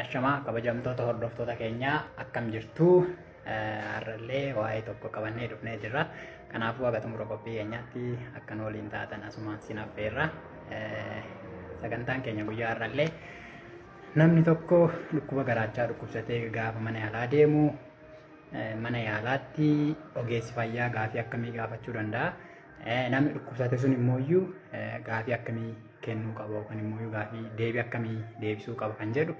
Ashamaa kabajamtoota hordoftoota keenyaa akkam jirtu? Har'allee waa'ee tokko qabannee dhufnee jirra. Kanaafuu haga xumura qophii keenyaatti akka nu waliin taatan asumaan sin affeerra. Sagantaan keenya guyyaa har'allee namni tokko dhukkuba garaachaa dhukkubsatee gaafa mana yaalaa deemu mana yaalaatti ogeessi fayyaa gaafii akkamii gaafachuu danda'a? Namni dhukkubsate sun immoo gaafii akkamii kennuu qaba yookaan immoo gaafii deebii akkamii deebisuu qaba kan jedhu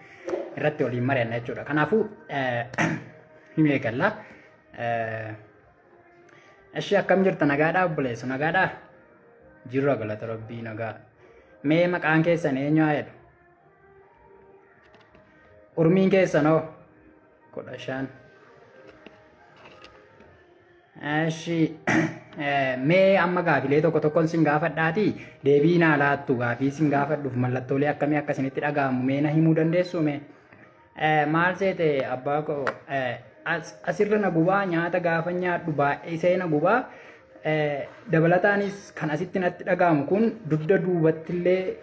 irratti waliin mari'anna jechuudha. Kanaafuu himee eegalla. Ishee akkam jirta, nagaadhaa obboleessu, nagaadhaa? Jirra, galata rabbii, nagaa. Mee maqaan keessan eenyu haa jedhu? Urmiin keessan hoo? 15. Eshi, mee amma gaafilee tokko tokkoon sin gaafadhaati deebii naa laattu. Gaafii sin gaafadhuuf mallattoolee akkamii akka isinitti dhaga'amu mee na himuu dandeessu mee? Maal seete abbaa koo, asirra na gubaa, nyaata gaafa nyaadhu baay'ee na gubaa. Dabalataanis kan asitti natti dhaga'amu kun dugda duubatti illee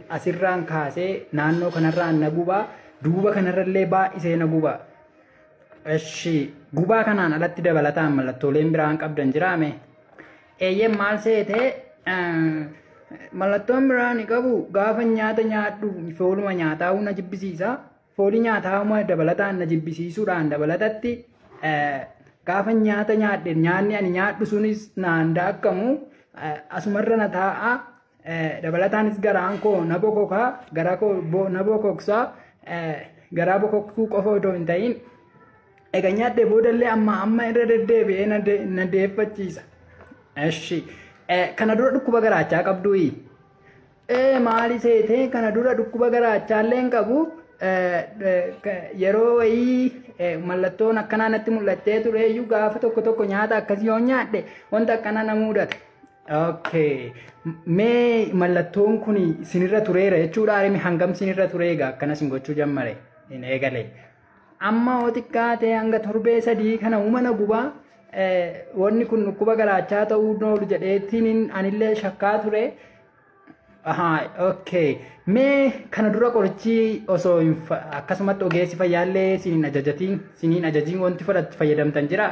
asirraan kaasee naannoo kanarraan na gubaa, duuba kanarrallee baay'isee na gubaa. Eshi, gubaa kanaan alatti dabalataan mallattooleen biraan qabdan jiraame? Eeyyeen, maal seete, mallattoon biraa ni qabu, gaafa nyaata nyaadhu fooluma nyaataa na jibbisiisa. Foolii nyaataa dabalataan na jibbisiisuudhaan dabalatatti gaafa nyaata nyaadhe nyaanni ani nyaadhu sunis naan daakamu, asumarra na taa'a. Dabalataanis garaan koo na bokokaa, garaa koo na bokoksaa. Garaa bokoksuu qofa otoo hin ta'in egaa nyaadhee boodallee amma amma irra deddeebi'ee na deeffachiisa. Eshi, kana dura dhukkuba garaachaa qabduuyi? Ee, maali seetee, kana dura dhukkuba garaachaallee hin qabu. Yeroo wayii mallattoon akkanaa natti mul'attee tureeyyuu, gaafa tokko tokko nyaata akkasii yoo nyaadhe wanta akkanaa na mudata. Okay. Mee mallattoon kun sinirra tureera jechuudha? Hangam sinirra ture egaa akkana sin gochuu jammare hin eegale? Amma hoo xiqqaatee hanga torbee 3 kana uumana gubaa. Wanni kun dhukkuba garaachaa ta'uu oolu jedheetiin anillee shakkaa ture. Ahaa, okay. Mee kana dura qorichi osoo akkasumatti ogeessi fayyaallee siniin ajajatiin siniin ajajiin wanti fayyadamtan jira?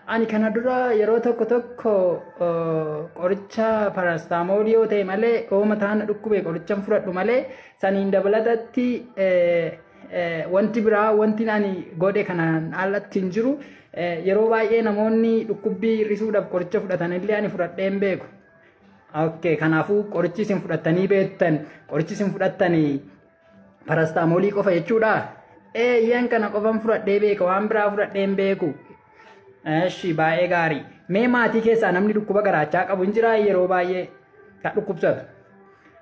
Ani kana dura yeroo tokko tokko qoricha parastaamoolii yoo ta'e malee, yoo mataan na dhukkube qoricha fudhadhu malee, saniin dabalatatti wanti biraa wanti ani godhe kanaan alatti hin jiru. Yeroo baay'ee namoonni dhukkubbii hir'isuudhaaf qoricha fudhatanillee ani fudhadhee hin beeku. Okay, kanaafuu qorichi isin fudhattanii beektan, qorichi isin fudhattanii parastaamoolii qofa jechuudha? Eeyyeen, kana qofan fudhadhee beeka, waan biraa fudhadhee hin beeku. Eshi, baay'ee gaarii. Mee maatii keessaa namni dhukkuba garaachaa qabu hin jiraa, yeroo baay'ee kan dhukkubsatu?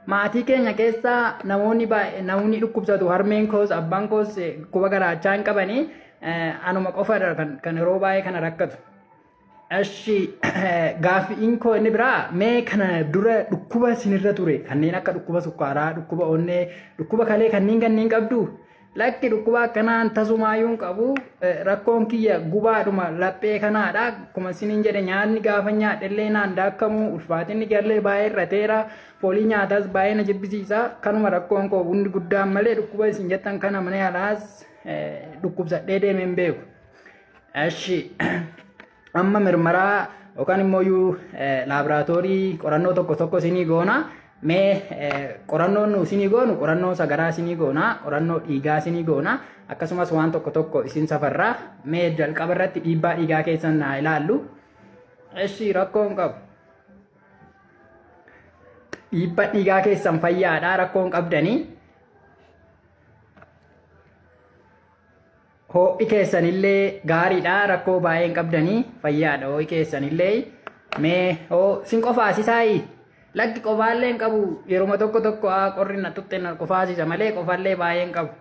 Maatii keenya keessaa namoonni baay'ee namoonni dhukkubsatu, harmeen koos abbaan koos dhukkuba garaachaa hin qabanii, anuma qofadha kan yeroo baay'ee kana rakkatu. Eshi, gaaffiin koo inni biraa, mee kana dura dhukkuba sinirra ture kanneen akka dhukkuba sukkaaraa, dhukkuba onnee, dhukkuba kalee kanneen kanneen qabdu? Lakki, dhukkuba akkanaan tasumaayyuu hin qabu. Rakkoon kiyya gubaadhuma laphee kanaadha. Akkuma isiniin jedhe nyaanni gaafa nyaadhellee naan daakamu, ulfaatinni gallee baay'ee irrateera, foolii nyaataas baay'ee na jibbisiisa. Kanuma rakkoon koo hundi guddaan malee dhukkuba isin jettan kana mana yaalaas dhukkubsadhee deemee hin beeku. Eshi, amma mirmaraa yookaan immoo laaboraatoorii qorannoo tokko tokko isinii goona. Mee qorannoon nu isinii goonu qorannoo sagaraa isinii goona, qorannoo dhiigaa isinii goona, akkasumas waan tokko tokko isin safarraa. Mee jalqaba irratti dhiibbaa dhiigaa keessan naa ilaallu. Eshi, rakkoo hin qabu. Dhiibbaa dhiigaa keessan fayyaadha, rakkoo hin qabdanii. Ho'i keessanillee gaariidha, rakkoo baay'ee hin qabdanii, fayyaadha ho'i keessanillee. Mee hoo sin qofaasisaayi? Lakki, qofaallee hin qabu, yeruma tokko tokko qorri na tutte na qofaasisa malee qofaallee baay'ee hin qabu.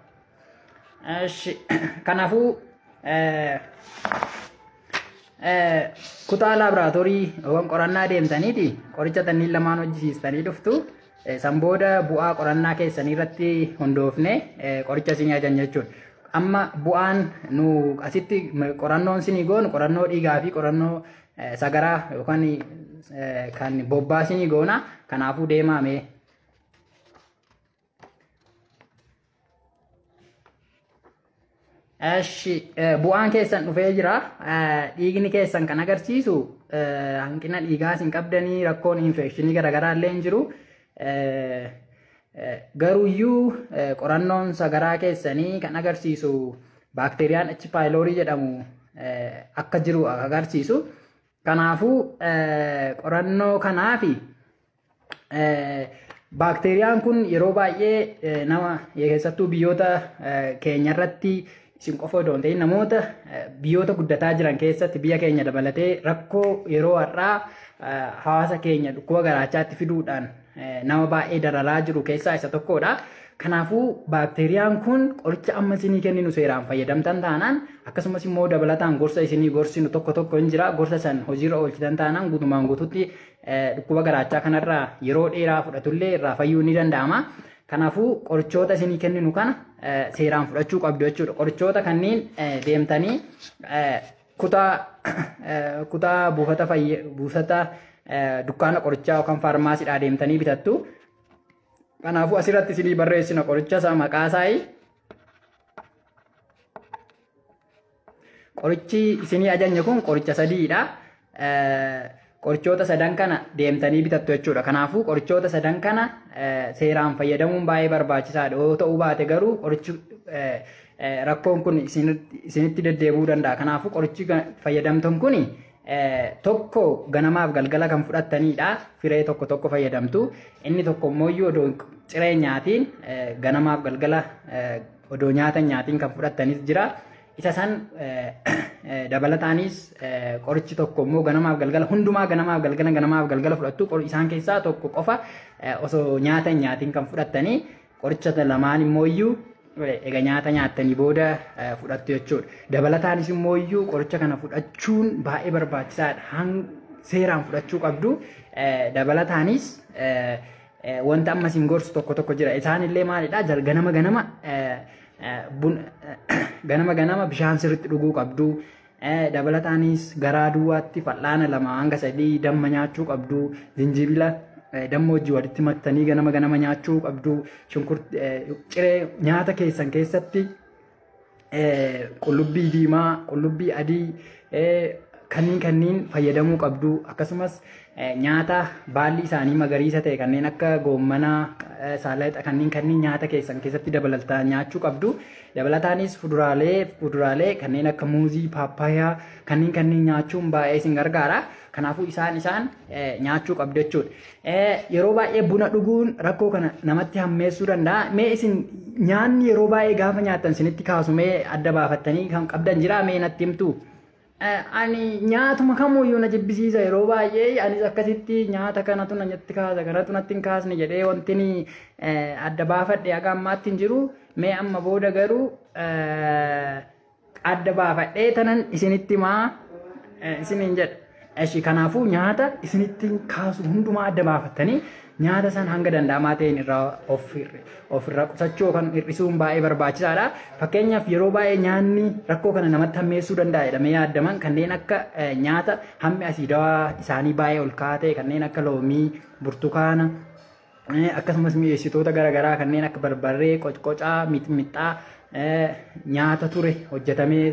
Kanaafuu kutaa laaboraatoorii yookaan qorannaa deemtaniiti qoricha tanniin lamaan hojjisiistanii dhuftu. San booda bu'aa qorannaa keessanii irratti hundoofne qoricha isinii ajajan jechuudha. Amma bu'aan nu asitti qorannoon isinii goonu qorannoo dhiigaa fi qorannoo sagaraa yookaan kan bobbaa isinii goona. Kanaafuu deemaa mee. Eshi, bu'aan keessan dhufee jira. Dhiigni keessan kan agarsiisu hanqina dhiigaa isin qabdanii, rakkoon infekshinii garaagaraa illee hin jiru. Garuuyyuu qorannoon sagaraa keessanii kan agarsiisu baakteeriyaan H. pylori jedhamu akka jiru agarsiisu. Kanaafuu qorannoo kanaafi baakteeriyaan kun yeroo baay'ee nama, keessattuu biyyoota keenya irratti, isin qofa odoo hin ta'in namoota biyyoota guddataa jiran keessatti, biyya keenya dabalatee, rakkoo yeroo har'aa hawaasa keenya dhukkuba garaachaatti fiduudhaan nama baay'ee dararaa jiru keessaa isa tokkodha. Kanaafuu baakteeriyaan kun qoricha amma isinii kenninu seeraan fayyadamtan taanaan, akkasumas immoo dabalataan gorsa isinii gorsinu tokko tokko hin jira, gorsa san hojiirra oolchitan taanaan, guutumaan guututti dhukkuba garaachaa kanarraa yeroo dheeraa fudhatullee irraa fayyuu ni danda'ama. Kanaafuu qorichoota isinii kenninu kana seeraan fudhachuu qabdu jechuudha. Qorichoota kanneen deemtanii kutaa buufata fayyaa, buufata dukkaana qorichaa yookaan faarmaasiidhaa deemtanii bitattu. Kanaafuu asirratti isinii barreessina qoricha isaa, maqaa isaa. Qorichi isinii ajajne kun qoricha sadiidha. Qorichoota sadan kana deemtanii bitattu jechuudha. Kanaafuu qorichoota sadan kana seeraan fayyadamuun baay'ee barbaachisaadha. Yoo ta'uu baate garuu qorichi rakkoon kun isinitti deddeebi'uu danda'a. Kanaafuu qorichi fayyadamtan kun tokko ganamaaf galgala kan fudhattanidha. Firee tokko tokko fayyadamtu. Inni tokko immoo odoo ciree nyaatiin, ganamaaf galgala odoo nyaata nyaatiin kan fudhattanis jira. Isa san dabalataanis qorichi tokko immoo ganamaaf galgala, hundumaa ganamaaf galgala fudhattu. Isaan keessaa tokko qofa osoo nyaata nyaatiin kan fudhattanii, qoricha lamaan immoo iyyuu egaa nyaata nyaattanii booda fudhattu jechuudha. Dabalataanis immoo iyyuu qoricha kana fudhachuun baay'ee barbaachisaadha. Seeraan fudhachuu qabdu. Dabalataanis wanta amma isin gorsu tokko tokko jira. Isaan illee maalidha? Ganama ganama bishaan sirriitti dhuguu qabdu. Dabalataanis garaa duwwaatti fal'aana 2 hanga 3 damma nyaachuu qabdu. Zinjibila damma wajjin walitti maktanii ganama ganama nyaachuu qabdu. Shunkurtii ciree nyaata keessan keessatti qullubbii diimaa, qullubbii adii kanneen fayyadamuu qabdu. Akkasumas nyaata baalli isaanii magariisa ta'e kanneen akka goommanaa, saalaxa kanneen nyaata keessan keessatti dabalataan nyaachuu qabdu. Dabalataanis fuduraalee kanneen akka muuzii, paappaayyaa kanneen nyaachuun baay'ee isin gargaara. Kanaafuu isaan nyaachuu qabdu jechuudha. Yeroo baay'ee buna dhuguun rakkoo kana namatti hammeessuu danda'a. Mee isin nyaanni yeroo baay'ee gaafa nyaattan isinitti kaasu mee adda baafattanii kan qabdan jiraa, mee natti himtu? Ani nyaatuma kamuyyuu na jibbisiisa yeroo baay'ee. Anis akkasitti nyaata kanatu natti kaasa, kanatu natti hin kaasne jedhee wanti adda baafadhe haga ammaatti hin jiru. Mee amma booda garuu adda baafadhee tanan isinitti himaa isiniin jedha. Eshi, kanaafuu nyaata isinitti kaasu hundumaa adda baafattanii nyaata san hanga danda'amaa ta'een irraa ofirraa qusachuu yookaan hir'isuun baay'ee barbaachisaadha. Fakkeenyaaf yeroo baay'ee nyaanni rakkoo kana namatti hammeessuu danda'a jedhamee yaadaman kanneen akka nyaata hammi asiidawaa isaanii baay'ee ol ka'aa ta'e kanneen akka loomii, burtukaana, akkasumas mi'eessitoota garaagaraa kanneen akka barbarree, qocqocaa, mixmixaa, nyaata ture hojjetamee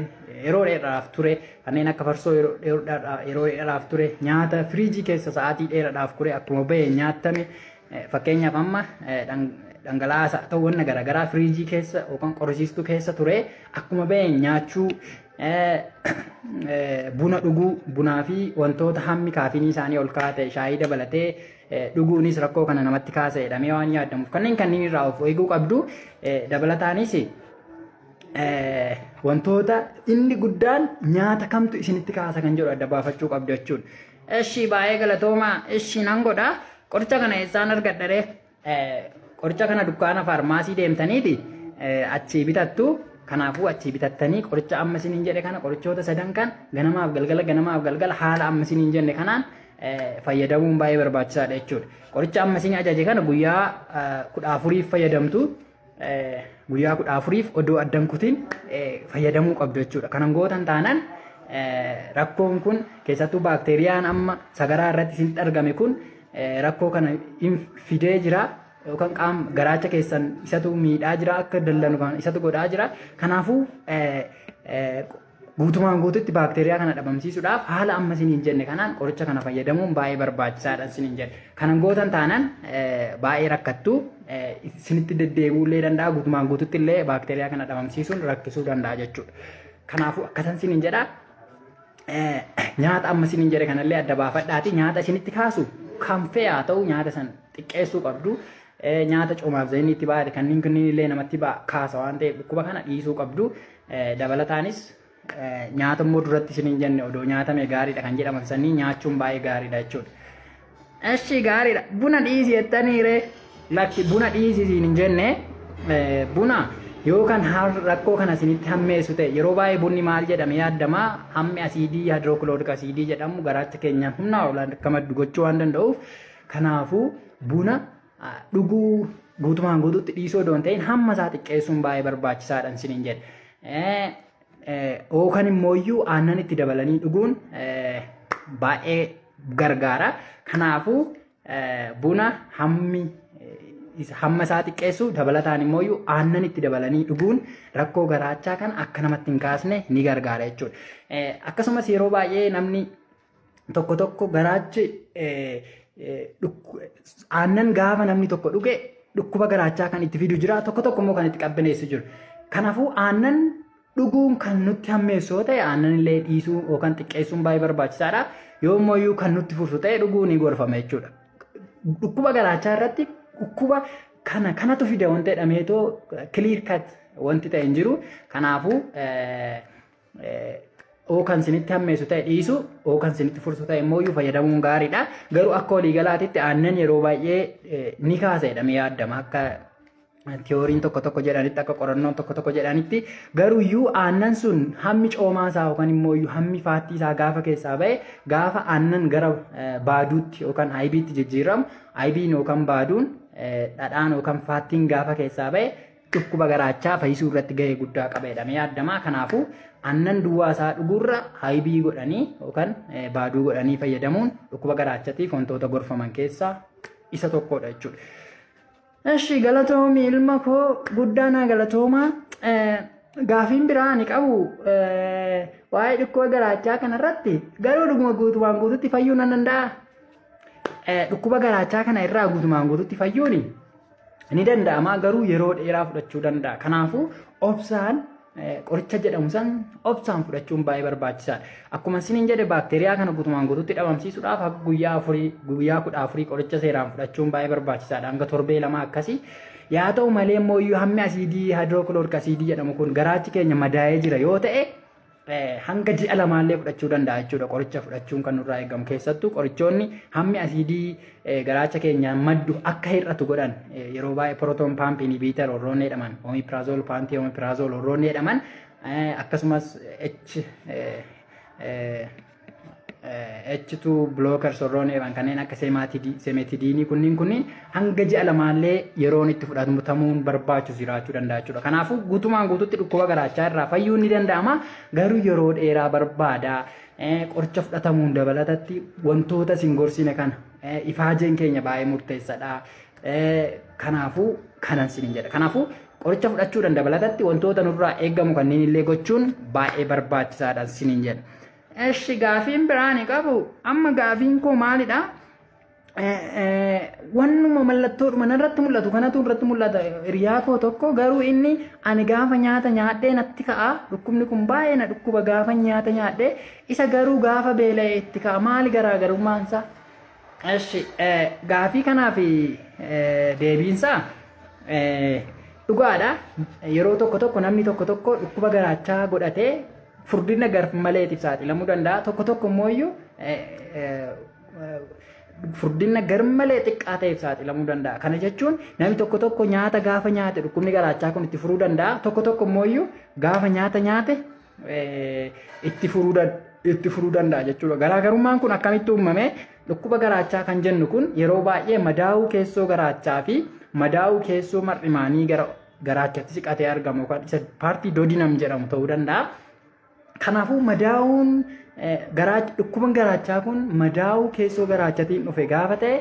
yeroo dheeraadhaaf ture kanneen akka farsoo yeroo dheeraadhaaf ture, nyaata firiijii keessa sa'aatii dheeraadhaaf ture akkuma bahe nyaatame, fakkeenyaaf amma dhangala'aa haa ta'u wanna garaagaraa firiijii keessa yookaan qorrisiistuu keessa ture akkuma bahe nyaachuu, buna dhuguu, bunaa fi wantoota hammi kaafinii isaanii ol ka'aa ta'e shaayii dabalatee dhuguunis rakkoo kana namatti kaasa jedhamee waan yaadamuuf kanneen irraa of eeguu qabdu. Dabalataanis wantoota inni guddaan nyaata kamtu isinitti kaasa kan jedhu adda baafachuu qabdu jechuudha. Eshi, baay'ee galatoomaa. Eshi, nan godha. Qoricha kana eessaan argadha ree? Qoricha kana dukkaana faarmaasii deemtaniiti achii bitattu. Kanaafuu achii bitattanii qoricha amma isiniin jedhe kana, qorichoota sadan kan ganamaaf galgala, ganamaaf galgala haala amma isiniin jenne kanaan fayyadamuun baay'ee barbaachisaadha jechuudha. Qoricha amma isin ajaje kana guyyaa 14f fayyadamtu. Guyyaa 14f odoo addan kutiin fayyadamuu qabdu jechuudha. Kanan gootan taanaan rakkoon kun, keessattuu baakteeriyaan amma sagaraa irratti isinitti argame kun, rakkoo kana fidee jira. yookaan qaama garaacha keessan isatu miidhaa jira, akka dallanu kan isatu godhaa jira. Kanaafuu guutumaan guututti baakteeriyaa kana dhabamsiisuudhaaf haala amma isiniin jenne kanaan qoricha kana fayyadamuun baay'ee barbaachisaadha isiniin jedhe. Kanan gootan taanaan baay'ee rakkattu, isinitti deddeebi'uu illee danda'a, guutumaan guututti illee baakteeriyaa kana dhabamsiisuun rakkisuu danda'a jechuudha. Kanaafuu akkasan isiniin jedha. Nyaata amma isiniin jedhe kanallee adda baafadhaati. Nyaata isinitti kaasu kan fe'aa haa ta'u nyaata san xiqqeessuu qabdu. Nyaata coomaaf zayinii itti baay'ate kanneen kunniin illee namatti kaasa waan ta'eef dhukkuba kana dhiisuu qabdu. Dabalataanis nyaata immoo duratti isiniin jenne odoo nyaatame gaariidha kan jedhaman sanii nyaachuun baay'ee gaariidha jechuudha. Eshi gaariidha. Buna dhiisi jettaniire, lakki, buna dhiisi isin hin jenne. Buna yookaan rakkoo kana isinitti hammeessu ta'e, yeroo baay'ee bunni maal jedhame yaadama, hammi asiidii hydrochloric asiidii jedhamu garaacha keenyaan humna ol akka maddu gochuu waan danda'uuf, kanaafuu buna dhuguu guutumaan guututti dhiisuu odoo hin ta'in hamma isaa xiqqeessuun baay'ee barbaachisaadha isiniin jedhe. Yookaan immoo aannan itti dabalanii dhuguun baay'ee gargaara. Kanaafuu buna hamma isaa xiqqeessu, dabalataan immoo aannan itti dabalanii dhuguun rakkoo garaachaa kan akka namatti hin kaasne ni gargaara jechuudha. Akkasumas yeroo baay'ee namni tokko tokko garaachi aannan gaafa namni tokko dhuge dhukkuba garaachaa kan itti fidu jira, tokko tokko immoo kan itti qabbaneessu jiru. Kanaafuu aannan dhuguun kan nutti hammeessu yoo ta'e aannan illee dhiisuu yookaan xiqqeessuun baay'ee barbaachisaadha. Yoo immoo kan nutti fursu ta'e dhuguu ni gorfama jechuudha. Dhukkuba garaachaa irratti dhukkuba kana kanatu fida wanti jedhameetoo clear cut wanti ta'e hin jiru. Kanaafuu kan isinitti hammeessu ta'e dhiisu, kan isinitti fursu ta'e immoo fayyadamuun gaariidha. Garuu akka waliigalaatitti aannan yeroo baay'ee ni kaasa jedhamee yaadama, akka tiyooriin tokko tokko jedhanitti, akka qorannoon tokko tokko jedhanitti. Garuu iyyuu aannan sun hammi coomaa isaa yookaan immoo iyyuu hammi faattii isaa gaafa keessaa ba'e, gaafa aannan gara baaduutti yookaan ayibiitti jijjiiramu, ayibiin yookaan baaduun, dhadhaan yookaan faattiin gaafa keessaa ba'e dhukkuba garaachaa fayyisuu irratti gahee guddaa qaba jedhamee yaadama. Kanaafuu aannan duwwaa isaa dhuguurra ayibii godhanii yookaan baaduu godhanii fayyadamuun dhukkuba garaachatiif wantoota gorfaman keessaa isa tokkodha jechuudha. Eshi, galatoomi ilma koo, guddaa naa galatooma. Gaafiin biraa ani qabu waa'ee dhukkuba garaachaa kanarratti, garuu dhuguma guutumaan guututti fayyuu nan danda'a? Dhukkuba garaachaa kana irraa guutumaan guututti fayyuun ni danda'ama, garuu yeroo dheeraa fudhachuu danda'a. Kanaafuu obsaan qoricha jedhamu san obsaan fudhachuun baay'ee barbaachisaadha. Akkuma isiniin jedhe, baakteeriyaa kana guutumaan guututti dhabamsiisuudhaaf haga guyyaa 4, guyyaa 14 qoricha seeraan fudhachuun baay'ee barbaachisaadha. Hanga torbee 2 akkasii. Yaa ta'u malee immoo iyyuu hammi asiidii hydrochloric asiidii jedhamu kun garaachi keenya madaa'ee jira yoo ta'e hanga ji'a lamaallee fudhachuu danda'a jechuudha. Qoricha fudhachuun kan nurraa eegamu, keessattuu qorichoonni hammi asiidii garaacha keenyaan maddu akka hir'atu godhan, yeroo baay'ee proton pump inhibitor warroonni jedhaman, omeprazole, anti omeprazole warroonni jedhaman, akkasumas H2 blockers warroonni jedhaman kanneen akka cimetidine kunniin hanga ji'a lamaallee yeroon itti fudhatamuun barbaachisu jiraachuu danda'a jechuudha. Kanaafuu guutumaan guututti dhukkuba garaachaa irraa fayyuun ni danda'ama, garuu yeroo dheeraa barbaada. Qoricha fudhatamuun dabalatatti wantoota isin gorsine kana ifaajeen keenya baay'ee murteessaadha. Kanaafuu kanan isiniin jedha. Kanaafuu qoricha fudhachuudhaan dabalatatti wantoota nurraa eegamu kanneen illee gochuun baay'ee barbaachisaadha isiniin jedha. Eshi, gaafiin biraa ni qabu. Amma gaafiin koo maalidha? Wannuma mallattoodhuma narratti mul'atu kanatu irratti mul'ata hiriyaa koo tokko, garuu inni ani gaafa nyaata nyaadhee natti ka'a, dhukkubni kun baay'ee na dhukkuba gaafa nyaata nyaadhee, isa garuu gaafa beela'e itti ka'a, maali garaagarummaan isaa? Eshi, gaafii kanaaf deebiinsaa dhugaadha. Yeroo tokko tokko namni tokko tokko dhukkuba garaachaa godhatee furdina garmaleetiif saaxilamuu danda'a. Tokko tokko immoo iyyuu furdina garmalee xiqqaa ta'eef saaxilamuu danda'a. Kana jechuun namni tokko tokko nyaata gaafa nyaate dhukkubni garaachaa kun itti furuu danda'a. Tokko tokko immoo iyyuu gaafa nyaata nyaate itti furuu danda'a jechuudha. Garaagarummaan kun akkamitti uumame? Dhukkuba garaachaa kan jennu kun yeroo baay'ee madaa'uu keessoo garaachaa fi madaa'uu keessoo mar'imaanii gara garaachatti siqatee argamu yookaan isa paartii duodenum jedhamu ta'uu danda'a. Kanaafuu madaa'uun dhukkuban garaachaa kun madaa'uu keessoo garaachatiin dhufe gaafa ta'e,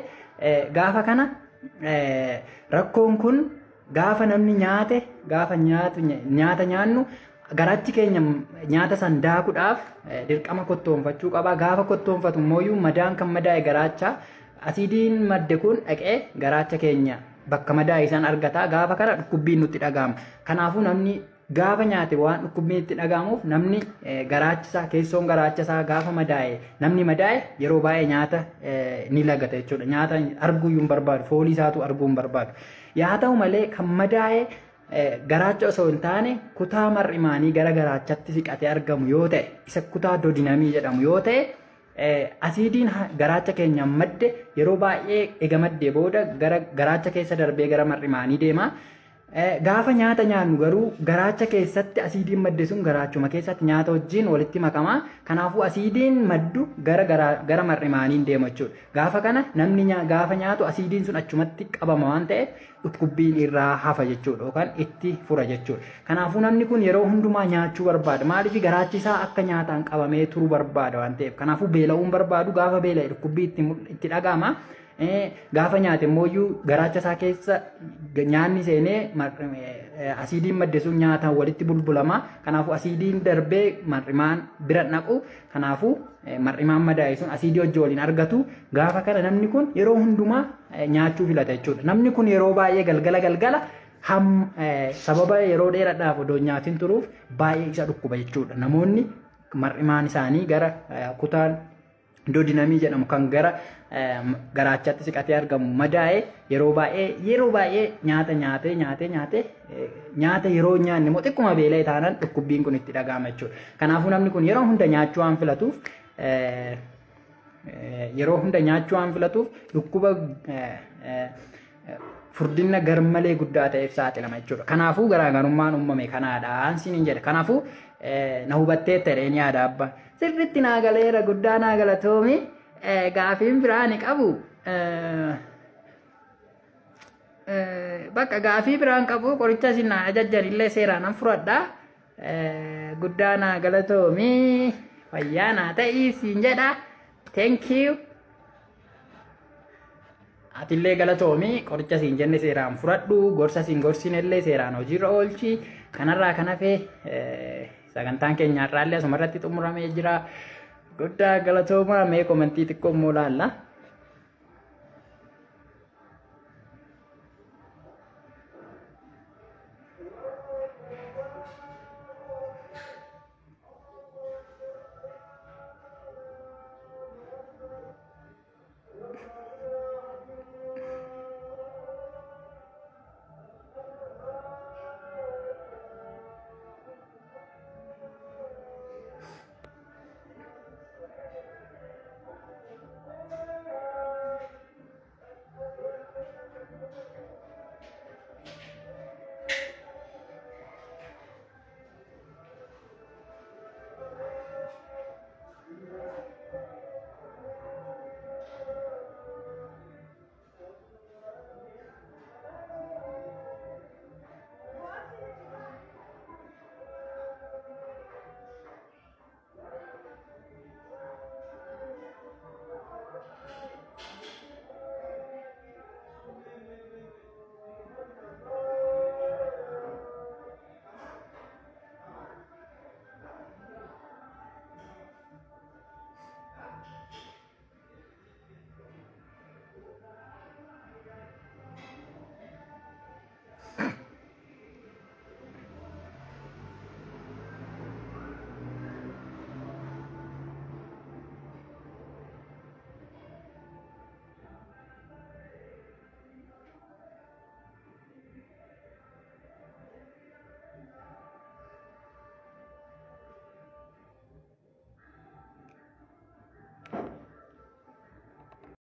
gaafa kana Rakkoon kun gaafa namni nyaate, gaafa nyaata nyaannu garaachi keenya nyaata san daakuudhaaf dirqama kottoonfachuu qaba. Gaafa kottoonfatu immoo madaan kan madaa'e garaacha, asiidiin madde kun dhaqee garaacha keenya bakka madaa'e san argata. Gaafa kana dhukkubbiin nutti dhaga'ama. Kanaafuu namni gaafa nyaate waan dhukkubbiin itti dhaga'amuuf, namni garaachisaa, keessoon garaachisaa gaafa madaa'e, namni madaa'e yeroo baay'ee nyaata ni lagata jechuudha. Nyaata arguu hin barbaadu, foolii isaatu arguu hin barbaadu. Yaa ta'u malee, kan madaa'e garaacha osoo hin taane kutaa mar'imaanii gara garaachatti siqatee argamu yoo ta'e, isa kutaa duodenumii jedhamu yoo ta'e, asiidiin garaacha keenya madde yeroo baay'ee ega maddee booda gara garaacha keessa darbee gara mar'imaanii deema. Gaafa nyaata nyaannu garuu garaacha keessatti asiidiin madde sun garaachuma keessatti nyaata wajjin walitti makama. Kanaafuu asiidiin maddu gara mar'imaaniin deema jechuudha. Gaafa kana namni gaafa nyaatu asiidiin sun achumatti qabama waan ta'eef dhukkubbiin irraa hafa jechuudha yookaan itti fura jechuudha. Kanaafuu namni kun yeroo hundumaa nyaachuu barbaada. Maaliif? Garaachi isaa akka nyaataan qabamee turuu barbaada waan ta'eef. Kanaafuu beela'uun barbaadu. Gaafa beela'e dhukkubbii itti dhaga'ama. Gaafa nyaate immoo garaacha isaa keessa nyaanni seenee asiidiin madde sun nyaataan walitti bulbulama. Kanaafuu asiidiin darbee mar'imaan bira naqu. Kanaafuu mar'imaan madaa'e sun asiidii wajjin waliin argatu. Gaafa kana namni kun yeroo hundumaa nyaachuu filata jechuudha. Namni kun yeroo baay'ee galgala galgala sababa yeroo dheeraadhaaf odoo nyaatiin turuuf baay'ee isa dhukkuba jechuudha. Namoonni mar'imaan isaanii gara kutaan duodenumii jedhamu kan gara garaachatti siqatee argamu madaa'e yeroo baay'ee nyaata nyaatee nyaatee nyaatee, nyaata yeroo nyaanne immoo xiqquma beela'e taanaan dhukkubbiin kun itti dhaga'ama jechuudha. Kanaafuu namni kun yeroo hunda nyaachuu waan filatuuf, yeroo hunda nyaachuu waan filatuuf, dhukkuba furdina garmalee guddaa ta'eef saaxilama jechuudha. Kanaafuu garaagarummaan uumame kanaadhaan siin jedha. Kanaafuu na hubattee ta'een yaada, abba. Sirriitti naa galeera, guddaa naa galatoomi. Gaafiin biraa ni qabu. Bakka gaafii biraan qabu, qoricha isin naa ajajjan illee seeraan nan fudhadha. Guddaa naa galatoomi. Fayyaa naa ta'ii siin jedha. Thank you. Atillee galatoomi, qoricha siin jenne seeraan fudhadhu, gorsa siin gorsinellee seeraan hojiirra oolchi. Kanarraa kan hafe sagantaan keenya har'aallee asumarratti xumuramee jira. Guddaa galatoomaa. Mee commentii xiqqoo immoo laalla.